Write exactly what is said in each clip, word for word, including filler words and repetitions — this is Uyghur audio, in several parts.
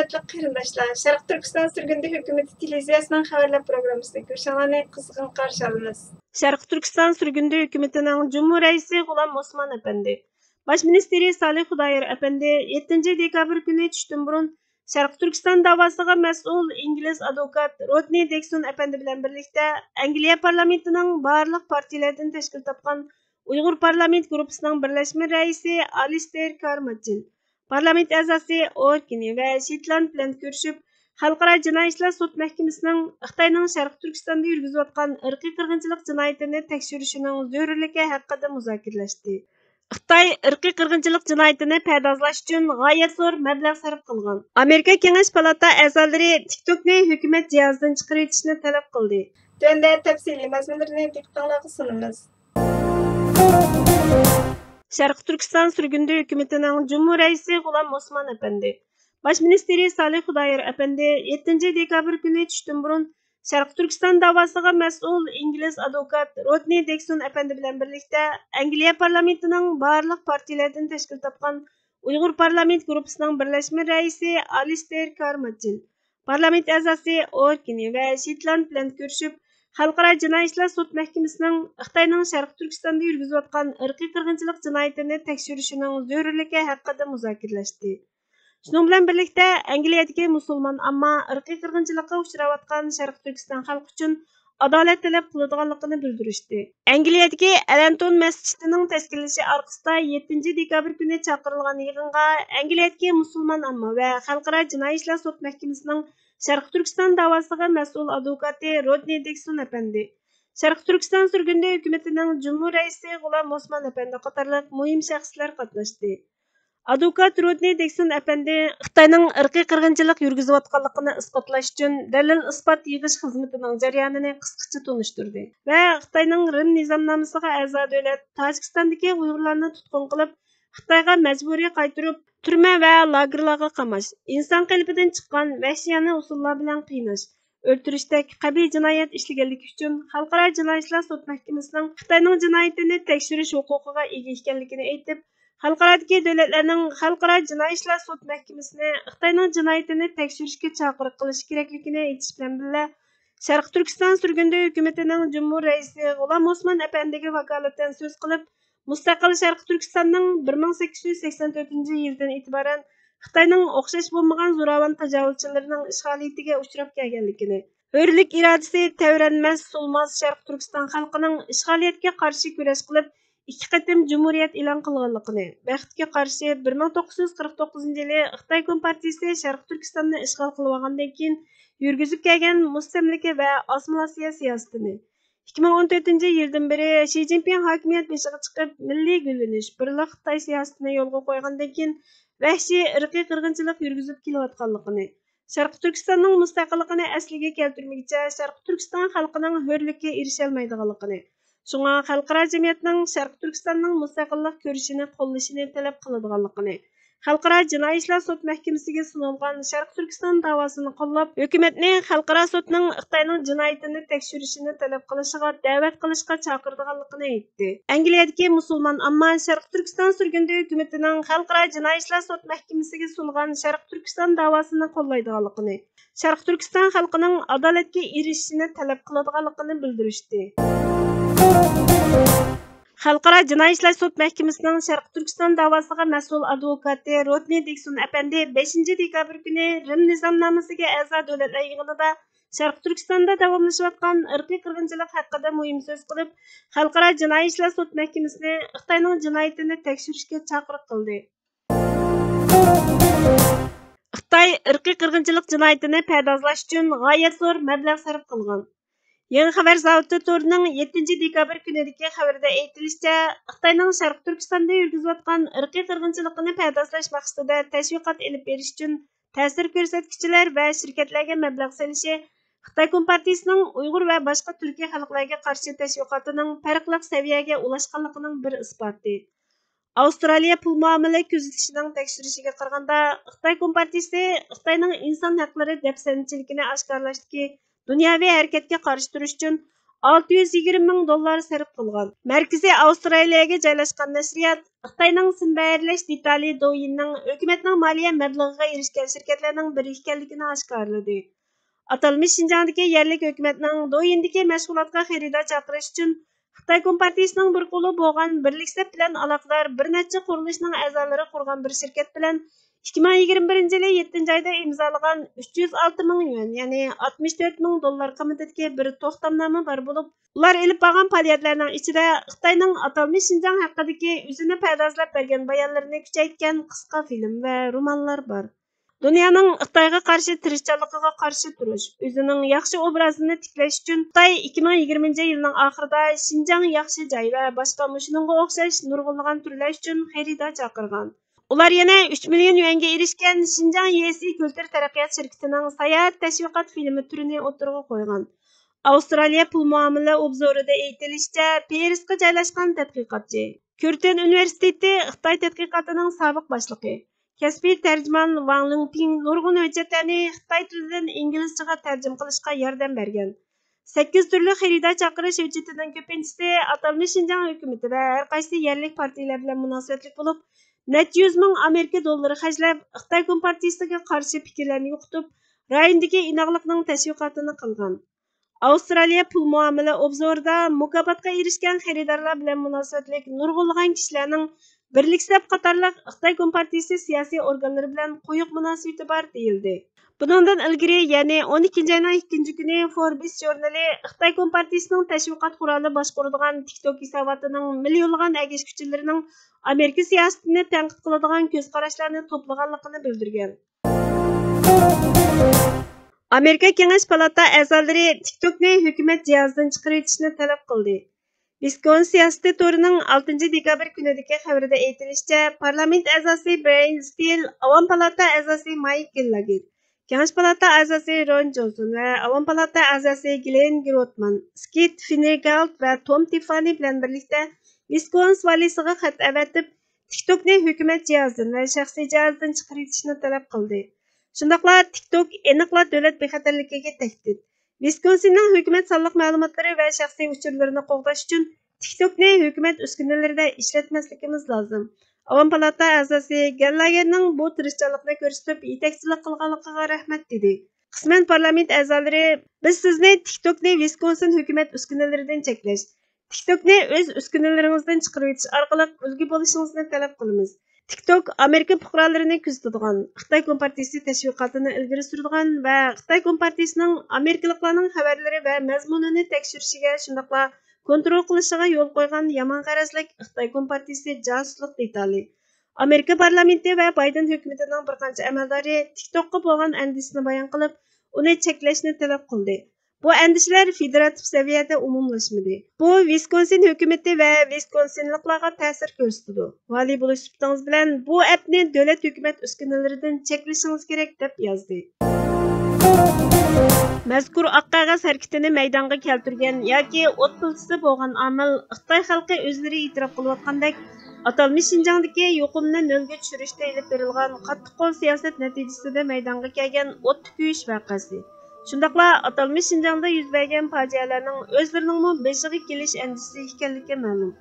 ھۆرمەتلىك قېرىنداشلار، شەرقىي تۈركىستان سۈرگۈندە ھۆكۈمىتى تېلېۋىزىيەسىنىڭ خەۋەرلەر پروگراممىسىدا كۆرۈشۈڭلارنى قىزغىن قارشى ئالىمىز. شەرقىي تۈركىستان سۈرگۈندە ھۆكۈمىتىنىڭ جۇمھۇر رەئىسى غۇلام ئوسمان ئەپەندى، باش مىنىستىرى سالىھ خۇدايار ئەپەندى يەتتىنچى دېكابىر كۈنى چۈشتىن بۇرۇن شەرقىي تۈركىستان داۋاسىغا مەسئۇل ئىنگلىز ئادۋوكات رودنى دېكسون ئەپەندى بىلەن بىرلىكتە ئەنگلىيە پارلامېنتىنىڭ بارلىق پارتىيىلەردىن تەشكىل تاپقان ئۇيغۇر پارلامېنت گۇرۇپپىسىنىڭ بىرلەشمە رەئىسى ئالىستېر كارماچىل، پارلامېنت ئەزاسى ئوركىنى ۋە شىتلاند بىلەن كۆرۈشۈپ، خەلقئارا جىنايى ئىشلار سوت مەھكىمىسىنىڭ خىتاينىڭ شەرقىي تۈركىستاندا يۈرگۈزۈۋاتقان ئىرقىي قىرغىنچىلىق جىنايىتىنى تەكشۈرۈشىنىڭ زۆرۈرلۈكى ھەققىدە مۇزاكىرىلەشتى. خىتاي ئىرقىي قىرغىنچىلىق جىنايىتىنى پەردازلاش ئۈچۈن غايەت زور مەبلەغ سەرپ قىلغان. ئامېرىكا كېڭەش پالاتا ئەزالىرى تىك توكنى ھۆكۈمەت جىھازىدىن چىقىرىۋېتىشنى تەلەپ قىلدى. تۆۋەندە تەپسىلىي مەزمۇنلىرىنى دىققىتىڭلارغا سۇنىمىز. شەرقىي تۈركىستان سۈرگۈندە ھۆكۈمىتىنىڭ جۇمھۇر رەئىسى غۇلام ئوسمان ئەپەندى، باش مىنىستىرى سالىھ خۇدايار ئەپەندى يەتتىنچى دېكابىر كۈنى چۈشتىن بۇرۇن شەرقىي تۈركىستان داۋاسىغا مەسئۇل ئىنگلىز ئادۋوكات رودنى دېكسون ئەپەندى بىلەن بىرلىكتە ئەنگلىيە پارلامېنتىنىڭ بارلىق پارتىيىلەردىن تەشكىل تاپقان ئۇيغۇر پارلامېنت گۇرۇپپىسىنىڭ بىرلەشمە رەئىسى ئالىستېر كارماچىل، پارلامېنت ئەزاسى ئوركىنى ۋە شىتلاند بىلەن كۆرۈشۈپ، خەلقئارا جىنايى ئىشلار سوت مەھكىمىسىنىڭ خىتاينىڭ شەرقىي تۈركىستاندا يۈرگۈزۈۋاتقان ئىرقىي قىرغىنچىلىق جىنايىتىنى تەكشۈرۈشىنىڭ زۆرۈرلۈكى ھەققىدە مۇزاكىرىلەشتى. شۇنىڭ بىلەن بىرلىكتە، ئەنگلىيەدىكى مۇسۇلمان ئامما ئىرقىي قىرغىنچىلىققا ئۇچراۋاتقان شەرقىي تۈركىستان خەلقى ئۈچۈن ئادالەت تەلەپ قىلىدىغانلىقىنى بىلدۈرۈشتى. ئەنگلىيەدىكى ئەلەنتون مەسچىتىنىڭ تەشكىللىشى ئارقىسىدا يەتتىنچى دېكابىر كۈنى چاقىرىلغان يىغىنغا ئەنگلىيەدىكى مۇسۇلمان ئامما ۋە خەلقئارا جىنايى ئىشلار سوت مەھكىمىسىنىڭ شەرقىي تۈركىستان داۋاسىغا مەسئۇل ئادۋوكاتى رودنى دېكسون ئەپەندى، شەرقىي تۈركىستان سۈرگۈندە ھۆكۈمىتىنىڭ جۇمھۇر رەئىسى غۇلام ئوسمان ئەپەندى قاتارلىق مۇھىم شەخسلەر قاتناشتى. ئادۋوكات رودنى دېكسون ئەپەندى خىتاينىڭ ئىرقىي قىرغىنچىلىق يۈرگۈزۈۋاتقانلىقىنى ئىسپاتلاش ئۈچۈن دەلىل-ئىسپات يىغىش خىزمىتىنىڭ جەريانىنى قىسقىچە تونۇشتۇردى ۋە خىتاينىڭ رىم نىزامنامىسىغا ئەزا دۆلەت تاجىكىستاندىكى ئۇيغۇرلارنى تۇتقۇن قىلىپ، خىتايغا مەجبۇرىي قايتۇرۇپ، تۈرمە ۋە لاگېرلارغا قاماش، ئىنسان قېلىپىدىن چىققان ۋەھشىيانە ئۇسۇللار بىلەن قىيناش، ئۆلتۈرۈشتەك قەبىھ جىنايەت ئىشلىگەنلىكى ئۈچۈن خەلقئارا جىنايى ئىشلار سوت مەھكىمىسىنىڭ خىتاينىڭ جىنايىتىنى تەكشۈرۈش ھوقۇقىغا ئىگە ئىكەنلىكىنى ئېيتىپ، خەلقئارادىكى دۆلەتلەرنىڭ خەلقئارا جىنايى ئىشلار سوت مەھكىمىسىنى خىتاينىڭ جىنايىتىنى تەكشۈرۈشكە چاقىرىق قىلىشى كېرەكلىكىنى ئېيتىش بىلەن بىللە، شەرقىي تۈركىستان سۈرگۈندە ھۆكۈمىتىنىڭ جۇمھۇر رەئىسى غۇلام ئوسمان ئەپەندىگە ۋاكالىتەن سۆز قىلىپ، مۇستەقىل شەرقىي تۈركىستاننىڭ بىر مىڭ سەككىز يۈز سەكسەن تۆتىنچى يىلدىن ئېتىبارەن خىتاينىڭ ئوخشاش بولمىغان زوراۋان تاجاۋۇزچىلىرىنىڭ ئىشغالىيىتىگە ئۇچراپ كەلگەنلىكىنى، ھۆرلۈك ئىرادىسى تەۋرەنمەس، سۇنماس شەرقىي تۈركىستان خەلقىنىڭ ئىشغالىيەتكە قارشى كۈرەش قىلىپ، ئىككى قېتىم جۇمھۇرىيەت ئېلان قىلغانلىقىنى، بەختكە قارشى، بىر مىڭ توققۇز يۈز قىرىق توققۇزىنچى يىلى خىتاي كومپارتىيىسى شەرقىي تۈركىستاننى ئىشغال قىلىۋالغاندىن كېيىن يۈرگۈزۈپ كەلگەن مۇستەملىكە ۋە ئاسسىمىلياتسىيە سىياسىتىنى، ئىككى مىڭ ئون تۆتىنچى يىلدىن بېرى شى جىنپىڭ ھاكىمىيەت بېشىغا چىقىپ، مىللىي گۈللىنىش، بىرلا خىتاي سىياسىتىنى يولغا قويغاندىن كېيىن، ۋەھشىي ئىرقىي قىرغىنچىلىق يۈرگۈزۈپ كېلىۋاتقانلىقىنى، شەرقىي تۈركىستاننىڭ مۇستەقىللىقىنى ئەسلىگە كەلتۈرمىگۈچە، شەرقىي تۈركىستان خەلقىنىڭ ھۆرلۈككە ئېرىشەلمەيدىغانلىقىنى، شۇڭا خەلقئارا جەمئىيەتنىڭ شەرقىي تۈركىستاننىڭ مۇستەقىللىق كۈرىشىنى قوللىشىنى تەلەپ قىلىدىغانلىقىنى، خەلقئارا جىنايى ئىشلار سوت مەھكىمىسىگە سۇنۇلغان شەرقىي تۈركىستان داۋاسىنى قوللاپ، ھۆكۈمەتنى خەلقئارا سوتنىڭ خىتاينىڭ جىنايىتىنى تەكشۈرۈشىنى تەلەپ قىلىشىغا دەۋەت قىلىشقا چاقىرىدىغانلىقىنى ئېيتتى. ئەنگلىيەدىكى مۇسۇلمان ئامما شەرقىي تۈركىستان سۈرگۈندە ھۆكۈمىتىنىڭ خەلقئارا جىنايى ئىشلار سوت مەھكىمىسىگە سۇنغان شەرقىي تۈركىستان داۋاسىنى قوللايدىغانلىقىنى، شەرقىي تۈركىستان خەلقىنىڭ ئادالەتكە ئېرىشىشىنى تەلەپ قىلىدىغانلىقىنى بىلدۈرۈشتى. خەلقئارا جىنايى ئىشلار سوت مەھكىمىسىنىڭ شەرقىي تۈركىستان داۋاسىغا مەسئۇل ئادۋوكاتى رودنى دىكسون ئەپەندى بەشىنچى دېكابىر كۈنى رىم نىزامنامىسىگە ئەزا دۆلەتلەر يىغىنىدا شەرقىي تۈركىستاندا داۋاملىشىۋاتقان ئىرقىي قىرغىنچىلىق ھەققىدە مۇھىم سۆز قىلىپ، خەلقئارا جىنايى ئىشلار سوت مەھكىمىسىنى خىتاينىڭ جىنايىتىنى تەكشۈرۈشكە چاقىرىق قىلدى. خىتاي ئىرقىي قىرغىنچىلىق جىنايىتىنى پەردازلاش ئۈچۈن غايەت زور مەبلەغ سەرپ قىلغان. يېڭى خەۋەر زاۋۇتى تورىنىڭ يەتتىنچى دېكابىر كۈنىدىكى خەۋىرىدە ئېيتىلىشىچە، خىتاينىڭ شەرقىي تۈركىستاندا يۈرگۈزۈۋاتقان ئىرقىي قىرغىنچىلىقىنى پەردازلاش مەقسىتىدە تەشۋىقات ئېلىپ بېرىش ئۈچۈن تەسىر كۆرسەتكۈچىلەر ۋە شىركەتلەرگە مەبلەغ سېلىشى خىتاي كومپارتىيىسىنىڭ ئۇيغۇر ۋە باشقا تۈركىي خەلقلەرگە قارشى تەشۋىقاتىنىڭ پەرقلىق سەۋىيەگە ئۇلاشقانلىقىنىڭ بىر ئىسپاتى. ئاۋسترالىيە پۇل مۇئامىلە كۆزىتىشىنىڭ تەكشۈرۈشىگە قارىغاندا، خىتاي كومپارتىيىسى خىتاينىڭ ئىنسان ھەقلىرى دەپسەندىچىلىكىنى ئاشكارىلاشتىكى دۇنياۋى ھەرىكەتكە قارشى تۇرۇش ئۈچۈن ئالتە يۈز يىگىرمە مىڭ دوللار سەرپ قىلغان. مەركىزى ئاۋسترالىيەگە جايلاشقان نەشرىيات خىتاينىڭ سىن بەھرىلەش دېتالى دويىننىڭ ھۆكۈمەتنىڭ مالىيە مەبلىغىغا ئېرىشكەن شىركەتلەرنىڭ بىرى ئىكەنلىكىنى ئاشكارىلىدى. ئاتالمىش شىنجاڭدىكى يەرلىك ھۆكۈمەتنىڭ دويىندىكى مەشغۇلاتقا خېرىدار چاقىرىش ئۈچۈن خىتاي كومپارتىيىسىنىڭ بىر قولى بولغان بىرلىك سەپ بىلەن ئالاقىدار بىر نەچچە قۇرۇلۇشنىڭ ئەزالىرى قۇرغان بىر شىركەت بىلەن ئىككى مىڭ يىگىرمە بىرىنچى يىلى يەتتىنچى ئايدا ئىمزالىغان ئۈچ يۈز ئالتە مىڭ يۈەن، يەنى ئاتمىش تۆت مىڭ دوللار قىممىتىدىكى بىر توختامنامە بار بولۇپ، ئۇلار ئېلىپ بارغان پائالىيەتلەرنىڭ ئىچىدە خىتاينىڭ ئاتالمىش شىنجاڭ ھەققىدىكى ئۆزىنى پەردازلاپ بەرگەن بايانلىرىنى كۈچەيتكەن قىسقا فىلىم ۋە رومانلار بار. دۇنيانىڭ خىتايغا قارشى تىرىشچانلىقىغا قارشى تۇرۇش، ئۆزىنىڭ ياخشى ئوبرازىنى تىكلەش ئۈچۈن خىتاي ئىككى مىڭ يىگىرمىنچى يىلنىڭ ئاخىرىدا شىنجاڭ ياخشى جاي ۋە باشقا مۇشۇنىڭغا ئوخشاش نۇرغۇنلىغان تۈرلەر ئۈچۈن خېرىدار چاقىرغان. ئۇلار يەنە ئۈچ مىليون يۈەنگە ئېرىشكەن شىنجاڭ يېسى كۈلتۈر تەرەققىيات شىركىتىنىڭ ساياھەت تەشۋىقات فىلىمى تۈرىنى ئوتتۇرىغا قويغان. ئاۋسترالىيە پۇل مۇئامىلە ئوبزورىدا ئېيتىلىشىچە، پېرىسقا جايلاشقان تەتقىقاتچى، كۈرتېن ئۇنىۋېرسىتېتى خىتاي تەتقىقاتىنىڭ سابىق باشلىقى، كەسپىي تەرجىمان ۋاڭ لىڭپىڭ نۇرغۇن ھۆججەتلەرنى خىتاي تىلىدىن ئىنگلىزچىغا تەرجىمە قىلىشقا ياردەم بەرگەن. سەككىز تۈرلۈك خېرىدار چاقىرىش ھۆججىتىنىڭ كۆپىنچىسى ئاتالمىش شىنجاڭ ھۆكۈمىتى ۋە ھەر قايسى يەرلىك پارتىيىلەر بىلەن مۇناسىۋەتلىك بولۇپ، نەچچە يۈز مىڭ ئامېرىكا دوللىرى خەجلەپ، خىتاي كومپارتىيىسىگە قارشى پىكىرلەرنى يوقىتىپ، رايوندىكى ئىناقلىقنىڭ تەشۋىقاتىنى قىلغان. ئاۋسترالىيە پۇل مۇئامىلە ئوبزورىدا مۇكاپاتقا ئېرىشكەن خېرىدارلار بىلەن مۇناسىۋەتلىك نۇرغۇنلىغان كىشىلەرنىڭ بىرلىك سەپ قاتارلىق خىتاي كومپارتىيىسى سىياسىي ئورگانلىرى بىلەن قويۇق مۇناسىۋىتى بار دېيىلدى. بۇنىڭدىن ئىلگىرى، يەنى ئون ئىككىنچى ئاينىڭ ئىككىنچى كۈنى فوربس ژۇرنىلى خىتاي كومپارتىيىسىنىڭ تەشۋىقات قورالى باشقۇرىدىغان تىك توك ھېساباتىنىڭ مىليونلىغان ئەگەشكۈچىلىرىنىڭ ئامېرىكا سىياسىتىنى تەنقىد قىلىدىغان كۆز قاراشلارنى توپلىغانلىقىنى بىلدۈرگەن. ئامېرىكا كېڭەش پالاتا ئەزالىرى تىك توكنى ھۆكۈمەت جىھازىدىن چىقىرىۋېتىشنى تەلەپ قىلدى. ۋىسكونسىن سىياسىتى تورىنىڭ ئالتىنچى دېكابىر كۈنىدىكى خەۋىرىدە ئېيتىلىشىچە، پارلامېنت ئەزاسى برايان ستىل، ئاۋام پالاتا ئەزاسى مايك گېللاگېر، كېڭەش پالاتا ئەزاسى رون جونسون ۋە ئاۋام پالاتا ئەزاسى گلېن گروتمان، سكىت فىننېرگالد ۋە توم تىففانى بىلەن بىرلىكتە ۋىسكونسىن ۋالىسىغا خەت ئەۋەتىپ، تىك توكنى ھۆكۈمەت جىھازىدىن ۋە شەخسىي جىھازىدىن چىقىرىۋېتىشنى تەلەپ قىلدى. شۇنداقلا تىك توك ئېنىقلا دۆلەت بىخەتەرلىكىگە تەھدىت. ۋىسكونسىننىڭ ھۆكۈمەت سانلىق مەلۇماتلىرى ۋە شەخسىي ئۇچۇرلىرىنى قوغداش ئۈچۈن تىك توكنى ھۆكۈمەت ئۈسكۈنىلىرىدە ئىشلەتمەسلىكىمىز لازىم. ئاۋام پالاتا ئەزاسى گەللاگېرنىڭ بۇ تىرىشچانلىقنى كۆرسىتىپ، يېتەكچىلىك قىلغانلىقىغا رەھمەت، دېدى. قىسمەن پارلامېنت ئەزالىرى، بىز سىزنى تىك توكنى ۋىسكونسىن ھۆكۈمەت ئۈسكۈنىلىرىدىن چەكلەش، تىك توكنى ئۆز ئۈسكۈنىلىرىڭىزدىن چىقىرىۋېتىش ئارقىلىق ئۈلگە بولۇشىڭىزنى تەلەپ قىلىمىز. تىك توك ئامېرىكا پۇقرالىرىنى كۆزىتىدىغان، خىتاي كومپارتىيىسى تەشۋىقاتىنى ئىلگىرى سۈرىدىغان ۋە خىتاي كومپارتىيىسىنىڭ ئامېرىكىلىقلارنىڭ خەۋەرلىرى ۋە مەزمۇنىنى تەكشۈرۈشىگە، شۇنداقلا كونترول قىلىشىغا يول قويغان يامان غەرەزلىك خىتاي كومپارتىيىسى جاسۇسلۇق دېتالى. ئامېرىكا پارلامېنتى ۋە بايدېن ھۆكۈمىتىنىڭ بىر قانچە ئەمەلدارى تىك توكقا بولغان ئەندىشىسىنى بايان قىلىپ، ئۇنى چەكلەشنى تەلەپ قىلدى. بۇ ئەندىشىلەر فېدېراتىپ سەۋىيەدە ئومۇملاشمىدى. بۇ ۋىسكونسىن ھۆكۈمىتى ۋە ۋىسكونسىنلىقلارغا تەسىر كۆرسىتىدۇ. ۋالىي بولۇش سۈپىتىڭىز بىلەن بۇ ئەپنى دۆلەت ھۆكۈمەت ئۈسكۈنىلىرىدىن چەكلىشىڭىز كېرەك، دەپ يازدى. مەزكۇر ئاق قەغەز ھەرىكىتىنى مەيدانغا كەلتۈرگەن ياكى ئوت پىلتىسى بولغان ئامىل خىتاي خەلقى ئۆزلىرى ئېتىراپ قىلىۋاتقاندەك، ئاتالمىش شىنجاڭدىكى يۇقۇمنى نۆلگە چۈشۈرۈشتە ئېلىپ بېرىلغان قاتتىق قول سىياسەت نەتىجىسىدە مەيدانغا كەلگەن ئوتتا كۆيۈش ۋەقەسى، شۇنداقلا ئاتالمىش شىنجاڭدا يۈز بەرگەن پاجىئەلەرنىڭ ئۆزلىرىنىڭمۇ بېشىغا كېلىش ئەندىشىسى ئىكەنلىكى مەلۇم.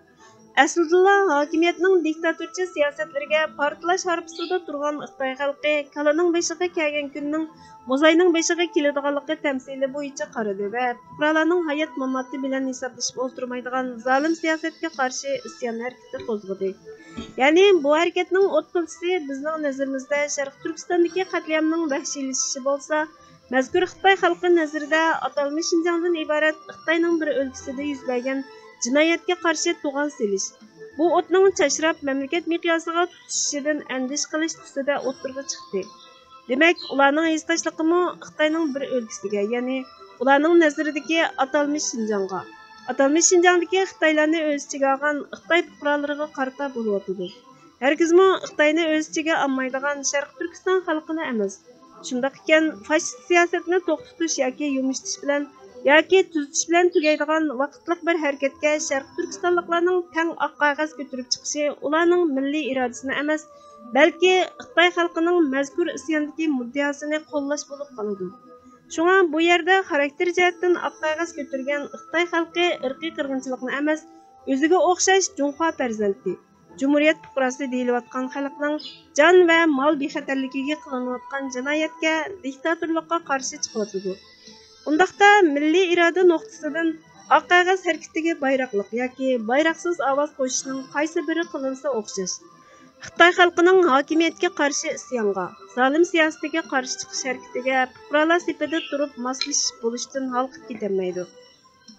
ئەسلىدىلا ھاكىمىيەتنىڭ دىكتاتورچە سىياسەتلىرىگە پارتلاش ھارپىسىدا تۇرغان خىتاي خەلقى كالىنىڭ بېشىغا كەلگەن كۈننىڭ موزاينىڭ بېشىغا كېلىدىغانلىقى تەمسىلى بويىچە قارىدى ۋە پۇقرالارنىڭ ھايات-ماماتى بىلەن ھېسابلىشىپ ئولتۇرمايدىغان زالىم سىياسەتكە قارشى ئىسيان ھەرىكىتى قوزغىدى. يەنى بۇ ھەرىكەتنىڭ ئوت پىلتىسى بىزنىڭ نەزىرىمىزدە شەرقىي تۈركىستاندىكى قەتلىئامنىڭ ۋەھشىيلىشىشى بولسا، مەزكۇر خىتاي خەلقى نەزىرىدە ئاتالمىش شىنجاڭدىن ئىبارەت خىتاينىڭ بىر ئۆلكىسىدە يۈز بەرگەن جىنايەتكە قارشى توغان سېلىش، بۇ ئوتنىڭ چاچراپ، مەملىكەت مىقياسىغا تۇتىشىشىدىن ئەندىشە قىلىش تۈسىدە ئوتتۇرىغا چىقتى. دېمەك، ئۇلارنىڭ ھېسداشلىقىمۇ خىتاينىڭ بىر ئۆلكىسىگە، يەنى ئۇلارنىڭ نەزىرىدىكى ئاتالمىش شىنجاڭغا، ئاتالمىش شىنجاڭدىكى خىتايلارنى ئۆز ئىچىگە ئالغان خىتاي پۇقرالىرىغا قارىتا بولۇۋاتىدۇ. ھەرگىزمۇ خىتاينى ئۆز ئىچىگە ئالمايدىغان شەرقىي تۈركىستان خەلقىنى ئەمەس. شۇنداق ئىكەن، فاشىست سىياسەتنى توختىتىش ياكى يۇمشىتىش بىلەن ياكى تۈزىتىش بىلەن تۈگەيدىغان ۋاقىتلىق بىر ھەرىكەتكە شەرقىي تۈركىستانلىقلارنىڭ تەڭ ئاق قەغەز كۆتۈرۈپ چىقىشى ئۇلارنىڭ مىللىي ئىرادىسىنى ئەمەس، بەلكى خىتاي خەلقىنىڭ مەزكۇر ئىسياندىكى مۇددىئاسىنى قوللاش بولۇپ قالىدۇ. شۇڭا بۇ يەردە خاراكتېر جەھەتتىن ئاق قەغەز كۆتۈرگەن خىتاي خەلقى ئىرقىي قىرغىنچىلىقنى ئەمەس، ئۆزىگە ئوخشاش جۇڭخۇا پەرزەنتى، جۇمھۇرىيەت پۇقراسى دېيىلىۋاتقان خەلقنىڭ جان ۋە مال بىخەتەرلىكىگە قىلىنىۋاتقان جىنايەتكە، دىكتاتورلۇققا قارشى چىقىۋاتىدۇ. ئۇنداقتا مىللىي ئىرادە نۇقتىسىدىن ئاق قەغەز ھەرىكىتىگە بايراقلىق ياكى بايراقسىز ئاۋاز قوشۇشنىڭ قايسى بىرى قىلىنسا ئوخشاش. خىتاي خەلقىنىڭ ھاكىمىيەتكە قارشى ئىسيانغا، زالىم سىياسىتىگە قارشى چىقىش ھەرىكىتىگە پۇقرالار سېپىدە تۇرۇپ ماسلىشىپ بولۇشتىن ھالقىپ كېتەلمەيدۇ.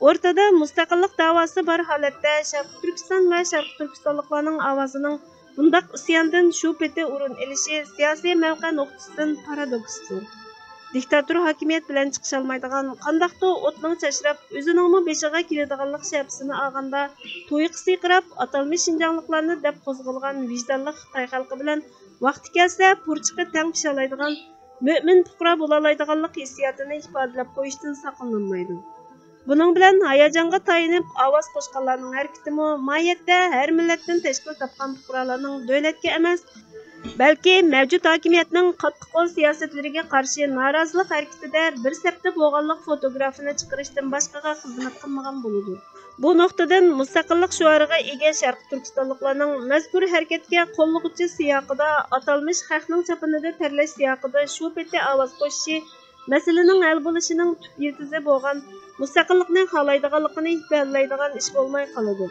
ئورتىدا مۇستەقىللىق داۋاسى بار ھالەتتە شەرقىي تۈركىستان ۋە شەرقىي تۈركىستانلىقلارنىڭ ئاۋازىنىڭ بۇنداق ئىسياندىن شۇ پېتى ئورۇن ئېلىشى سىياسىي مەۋقە نۇقتىسىدىن پارادوكستۇر. دىكتاتور ھاكىمىيەت بىلەن چىقىشالمايدىغان، قانداقتۇر ئوتنىڭ چاچراپ، ئۆزىنىڭمۇ بېشىغا كېلىدىغانلىق شەپىسىنى ئالغاندا، تۇيىقى سىرقىراپ، ئاتالمىش شىنجاڭلىقلارنى دەپ قوزغالغان ۋىجدانلىق خىتاي خەلقى بىلەن ۋاقتى كەلسە پۇرچىقى تەڭ پىشالايدىغان، مۆمىن پۇقرا بولالايدىغانلىق ھېسسىياتىنى ئىپادىلەپ قويۇشتىن ساقلىنالمايدۇ. بۇنىڭ بىلەن ھاياجانغا تايىنىپ ئاۋاز قوشقانلارنىڭ ھەرىكىتىمۇ ماھىيەتتە ھەر مىللەتتىن تەشكىل تاپقان پۇقرالارنىڭ دۆلەتكە ئەمەس، بەلكى مەۋجۇت ھاكىمىيەتنىڭ قاتتىق قول سىياسەتلىرىگە قارشى نارازىلىق ھەرىكىتىدە بىر سەپتە بولغانلىق فوتوگرافىنى چىقىرىشتىن باشقىغا خىزمەت قىلمىغان بولىدۇ. بۇ نۇقتىدىن مۇستەقىللىق شوئارىغا ئىگە شەرقىي تۈركىستانلىقلارنىڭ مەزكۇر ھەرىكەتكە قوللىغۇچى سىياقىدا، ئاتالمىش خەقنىڭ چاپىنىدا تەرلەش سىياقىدا شۇ پېتى ئاۋاز قوشۇشى مەسىلىنىڭ ھەل بولۇشىنىڭ تۈپ يىلتىزى بولغان مۇستەقىللىقنى خالايدىغانلىقىنى ئىپادىلەيدىغان ئىش بولماي قالىدۇ.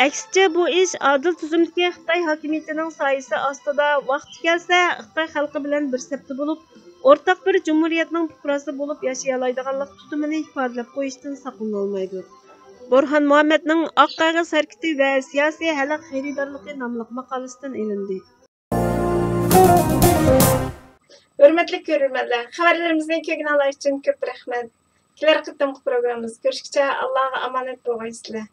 ئەكسىچە، بۇ ئىش ئادىل تۈزۈمدىكى خىتاي ھاكىمىيىتىنىڭ سايىسى ئاستىدا ۋاقتى كەلسە خىتاي خەلقى بىلەن بىر سەپتە بولۇپ، ئورتاق بىر جۇمھۇرىيەتنىڭ پۇقراسى بولۇپ ياشىيالايدىغانلىق تۇتۇمىنى ئىپادىلەپ قويۇشتىن ساقلىنالمايدۇ. بورھان مۇھەممەدنىڭ ئاق قەغەز ھەرىكىتى ۋە سىياسىي ھەلەق خېرىدارلىقى ناملىق ماقالىسىدىن ئېلىندى. ھۆرمەتلىك كۆرۈرمەنلەر، خەۋەرلىرىمىزنى كۆرگىنىڭلار ئۈچۈن كۆپ رەھمەت. كېلەر قېتىمقى پروگراممىمىزدا كۆرۈشكىچە ئاللاغا ئامانەت بولغايسىلەر.